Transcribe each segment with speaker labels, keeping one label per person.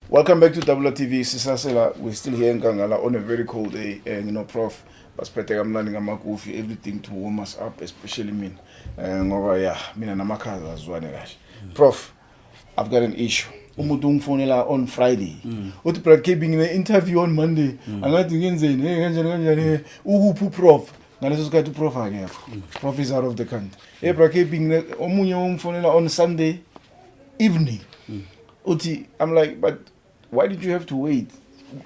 Speaker 1: Welcome back to WTV Sisasela. We're still here in Nkangala on a very cold day. And Prof, basiphethe kamnandi ngamakofi, everything to warm us up, especially mina. Ngoba yeah, mina namakhaza azwane kahle. Prof, I've got an issue. Umuntu ungifonela on Friday. Uthi, "Brad KB, ngine interview on Monday. Angathi ngenzeni? Hey, kanjani kanjani? Hey, ukuphi uProf?" Ngaleso sikhathi uProf akekho. Prof is out of the country. "Hey Brad KB, ngine," omunye ungifonela on Sunday evening. Uthi, I'm like, "But why did you have to wait?"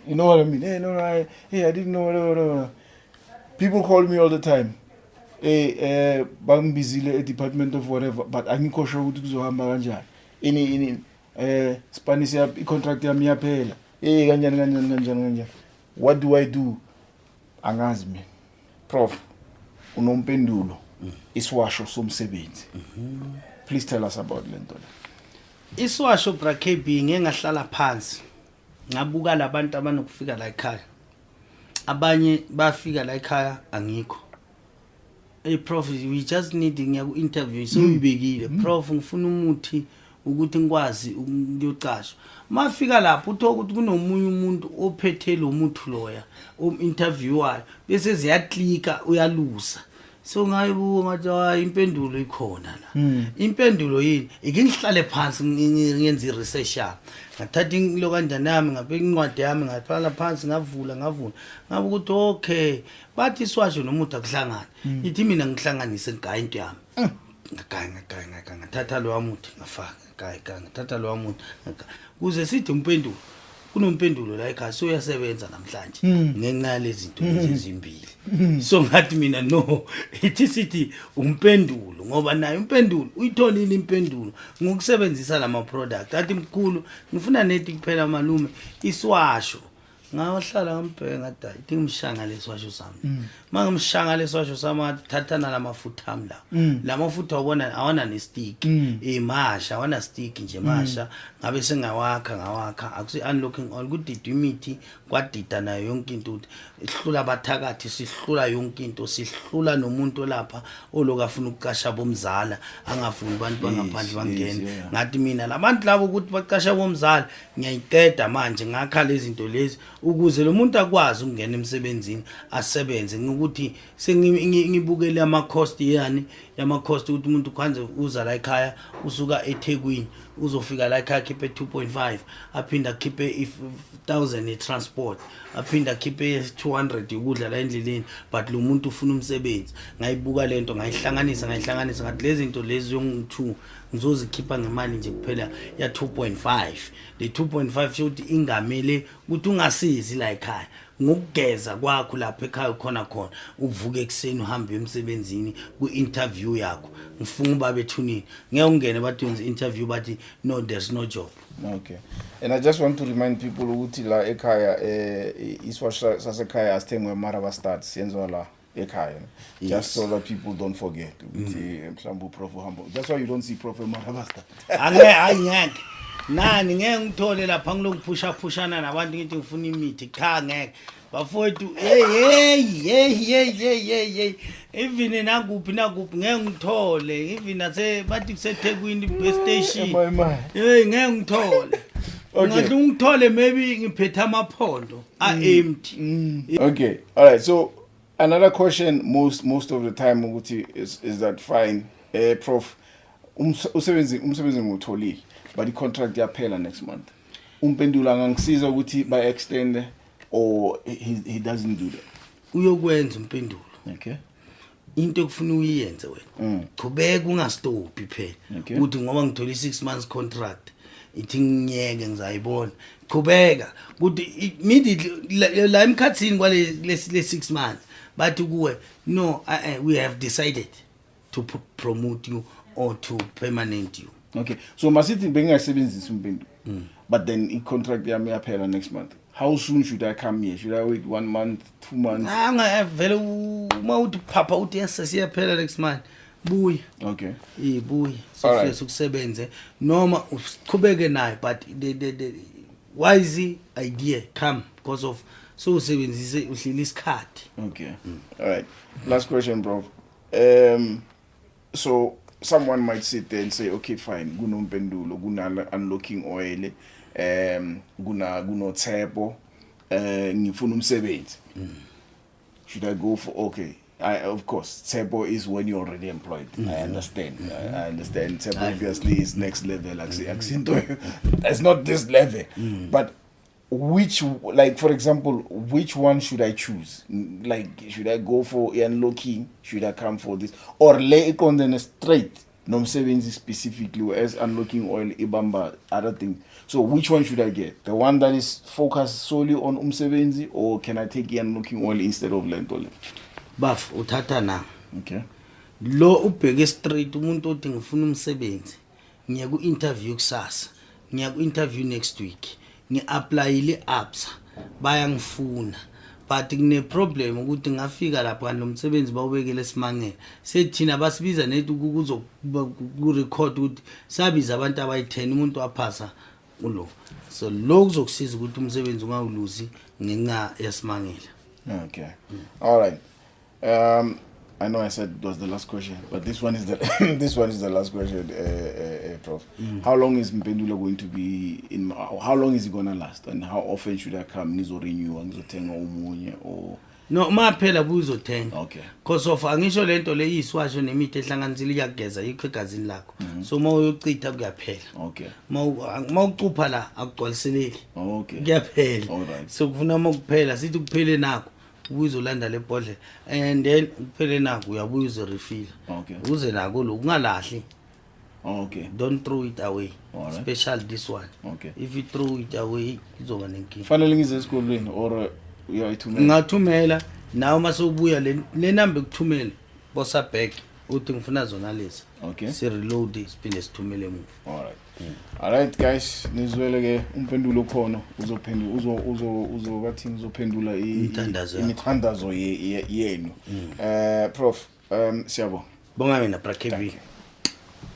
Speaker 1: You know what I mean? "Hey, no, hey, I didn't know, whatever, whatever." People call me all the time. "Hey, bangibizile e department of whatever, but angikho sure ukuthi kuzohamba kanjani. Ini ini Spanish ya i-contract yami iyaphela. Hey, kanjani kanjani kanjani kanjani. What do I do?" Angazi mina. Prof, unompendulo. Isiwasho somsebenzi. Please tell us about lento le.
Speaker 2: Isiwasho, bra KB, ngeke ngahlala phansi ngabuka labantu abanokufika la ekhaya. Abanye bafika la ekhaya angikho. "Hey Prof, we just need, ngiya ku interview sewuyibekile Prof, ngifuna umuthi ukuthi ngikwazi ukuyocashwa." Mafika lapho uthola ukuthi kunomunye umuntu ophethe lo muthi loya um-interviewayo, bese ziyaklika, uyalusa. So ngayibuka ngathi, hayi, impendulo ikhona la. Impendulo yini? Ike ngihlale phansi ngenze i-research yami. Ngathatha ilo kanjani yami, ngabeka incwadi yami, ngaqala phansi, ngavula, ngavula, ngabe ukuthi okay, bathi isiwasho nomuthi akuhlangani. Ithi mina ngihlanganise, ngigaya into yami, ngagaya, ngagaya, ngagaya, ngathatha lowa muthi, ngafaka, ngagaya, gaya, ngathatha lowa muthi, ngagaya, kuze sithi umpendulo. Kunompendulo la ekhaya, soyasebenza namhlanje ngenxa yalezi zinto lezi ezimbili. So ngathi mina, no, ithi sithi umpendulo, ngoba naye umpendulo uyitholile impendulo ngokusebenzisa lama product. Athi, "Mkhulu, ngifuna neti kuphela, malume, isiwasho." Ngahlala ngambheka, ngathi, "Hayi, ithi ngimshanga lesiwasho sami." Uma ngimshanga lesiwasho sami, ngathi, "Thatha nalamafutha ami la." La mafutha wabona awana ne-stick, masha, awana stick nje, masha. Ngabe sengawakha, ngawakha, akusi unlocking oil, kudidwa imithi, kwadida nayo yonke into, ukuthi ihlula abathakathi, sihlula yonke into, sihlula nomuntu olapha oloku afuna ukuqasha bomzala, angafuni abantu bangaphandle bangene. Ngathi mina labantu labo ukuthi baqasha bomzala, ngiyayiqeda manje. Ngakha lezi zinto lezi ukuze lo muntu akwazi ukungena emsebenzini asebenze, ngokuthi sengibukele ama-cost yani, yama-cost, ukuthi umuntu khanze uza la ekhaya, usuka eThekwini, uzofika la ekhaya, akhiphe 2.5, aphinde akhiphe i-1000 i-transport, aphinde akhiphe 200 ukudla la endleleni, but lo muntu ufuna umsebenzi. Ngayibuka lento, ngayihlanganisa, ngayihlanganisa, ngathi lezi zinto lezi yongu-2 ngizozikhipha ngemali nje kuphela ya 2.5. Le 2.5 sho ukuthi ingamele ukuthi ungasizi la ekhaya ngokugeza kwakho lapha ekhaya khona khona, uvuke ekuseni, uhambe emsebenzini ku-interview yakho. Ngifunga uba bethunini, ngeke ungene, bathi wenze interview, bathi, "No, there's no job."
Speaker 1: Okay. And I just want to remind people ukuthi la ekhaya isiwasho sasekhaya asithengwe eMarabastad, siyenziwa la ekhaya. Just so that people don't forget ukuthi mhlawumbe uProf uhamba. That's why you don't see Prof eMarabastad.
Speaker 2: Angeke, hayi, ngeke nani, ngeke ngithole lapha ngilokhu phusha phushana nabantu, ngithi ngifuna imithi. Cha, ngeke bafowethu. Hey, hey, hey, hey, hey, hey, hey, even nakuphi nakuphi ngeke ngithole, even nase bathi kuseThekwini bus station.
Speaker 1: My.
Speaker 2: Hey, ngeke ngithole. Ungahle ungithole maybe ngiphethe amaphondo a empty.
Speaker 1: Okay. All right. So another question most of the time ukuthi is that fine, Prof, umsebenzi ngiwutholile, but i contract yaphela next month. Umpendula angangisiza ukuthi ba extend or he doesn't do that?
Speaker 2: Uyokwenza umpendulo. Into ekufuna uyiyenze wena, chubeka, ungastophi phela. Uthi ngoba ngithola i-6 months contract, ithi ngiyeke, ngizayibona. Chubeka, kuthi immediately la emkhathini kwale le 6 months bathi kuwe, "No, we have decided to promote you or to permanent you."
Speaker 1: Okay. So masithi bengingasebenzisi umpendulo. But then i contract yami yaphela next month. How soon should I come here? Should I wait one month, 2 months?
Speaker 2: Anga vele uma uthi phapha uthi, "Yes, siyaphela next month," buya. Ibuye. Sifike sikusebenze noma uqhubeke nayo, but the wise idea, come, because of so usebenzise uhleli isikhathi.
Speaker 1: Okay. All right. Last question, bro. So someone might sit there and say, "Okay, fine, kunompendulo, kunala unlocking oil." Kuna kunoTshepo, ngifuna umsebenzi. Should I go for, okay, of course, Tshepo is when you're already employed. I understand. I understand. Tshepo obviously is next level. Akusinto, it's not this level. But which, like for example, which one should I choose? Like, should I go for unlocking? Should I come for this? Or le iqondene straight nomsebenzi specifically, whereas unlocking oil ibamba other things. So which one should I get? The one that is focused solely on umsebenzi, or can I take unlocking oil instead of lento le?
Speaker 2: Baf, uthatha na lo ubheke straight umuntu othi ngifuna umsebenzi, ngiya ku-interview kusasa, ngiya ku-interview next week, ngi-applyile Absa, bayangifuna, but kune-problem ukuthi ngafika lapho kanti lo msebenzi bawubekele esimangele. Sethina basibiza nethi kurecord ukuthi sabiza abantu abayi-10, umuntu waphasa ulo. So lo kuzokusiza ukuthi umsebenzi ungawuluzi ngenxa yasimangela.
Speaker 1: Okay. All right. I know I said it was the last question, but this one is the last question, Prof. How long is Mpendulo going to be in? How long is it gonna last? And how often should I come? Nizo renew, ngizothenga omunye or
Speaker 2: No, maphela buzothenga. Cause of angisho lento le iyisiwasho nemithi ehlanganisile iyageza, yikho egazini lakho. So uma uyochitha kuyaphela. Uma ucupha la akugcwaliseleki. Kuyaphela. So kufuna uma kuphela, sithi kuphele nakho ubuyizolanda le bhodlela and then kuphele nakho uyabuya uzorefila. Uze nako lo ungalahli. Don't throw it away. Special this one. If you throw it away izoba nenkinga.
Speaker 1: Fanele ngize esikolweni or uyayithumela?
Speaker 2: Ngingathumela nawe uma sewubuya le number ekuthumele bosa back uthi ngifuna zona lezi. Si-reload, siphinde sithumele emuva.
Speaker 1: All right. All right guys, nizwele ke umpendulo khona uzophendula uzo uzo uzo bathini, uzophendula
Speaker 2: Imithandazo yakho.
Speaker 1: Imithandazo yenu. Prof, siyabonga.
Speaker 2: Bonga mina, bra KB.
Speaker 1: Thank you.